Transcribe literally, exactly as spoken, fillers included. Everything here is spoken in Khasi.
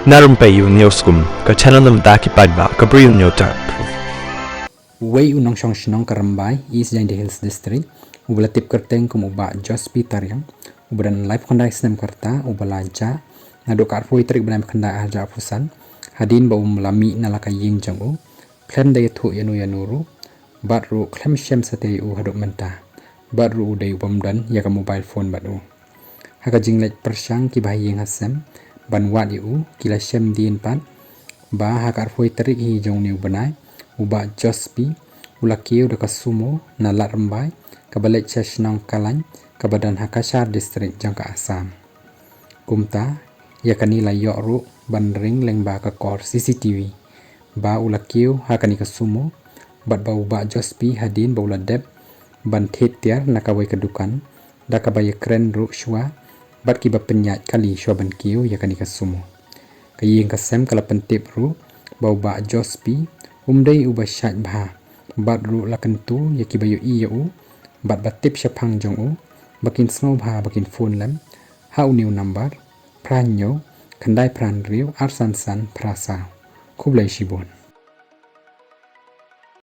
Na Rympei U News kum ka channel na bynta ki paidbah ka Bri U News Tap. Uwei u nongshong shnong ka Rymbai, East Jaintia Hills District, uba la tip kyrteng kum u Bah Jospi Tariang, uba don laiphew khyndai snem ka rta, uba la jah naduh ka arphew tarik bnai khyndai arhajar arphew san, hadien ba um la mih na la ka ïing jong u, khlem da ïathuh ïano ïano ruh, bad ruh khlem shem satia ïa u haduh mynta, bad ruh u dei u bym don ïa ka mobile phone bad u. Ha ka jingleit pyrshang ki bahaïing hasem ban wad ïa u, ki la shem dien pat ba ha ka arphew tarik hi jong une u bnai, u Bah Jospi u la kiew da ka sumo na Lad Rymbai, kaba leit sha shnong Kalain, kaba don ha Cachar District jong ka Assam. Kumta, ïa kane la ïoh ruh ban ring lyngba ka kor C C T V ba u la kiew ha kane ka sumo, bad ba u Bah Jospi hadien ba u la dep ban thied tiar na kawei ka dukan, da kaba ïakren ruh shuwa bad kiba pynïaid kali shuwa ban kiew ïa kane ka sumo. Ka ïing ka sem ka la pyntip ruh ba u Bah Jospi um dei uba shait bha, bad ruh la kyntu ïa kiba ïohi ïa u bad ba tip shaphang jong u ba kin sngewbha ba kin phone lem ha une u nambar phra hynñiew khyndai phra hynriew ar san san phra saw. Khublei shibun.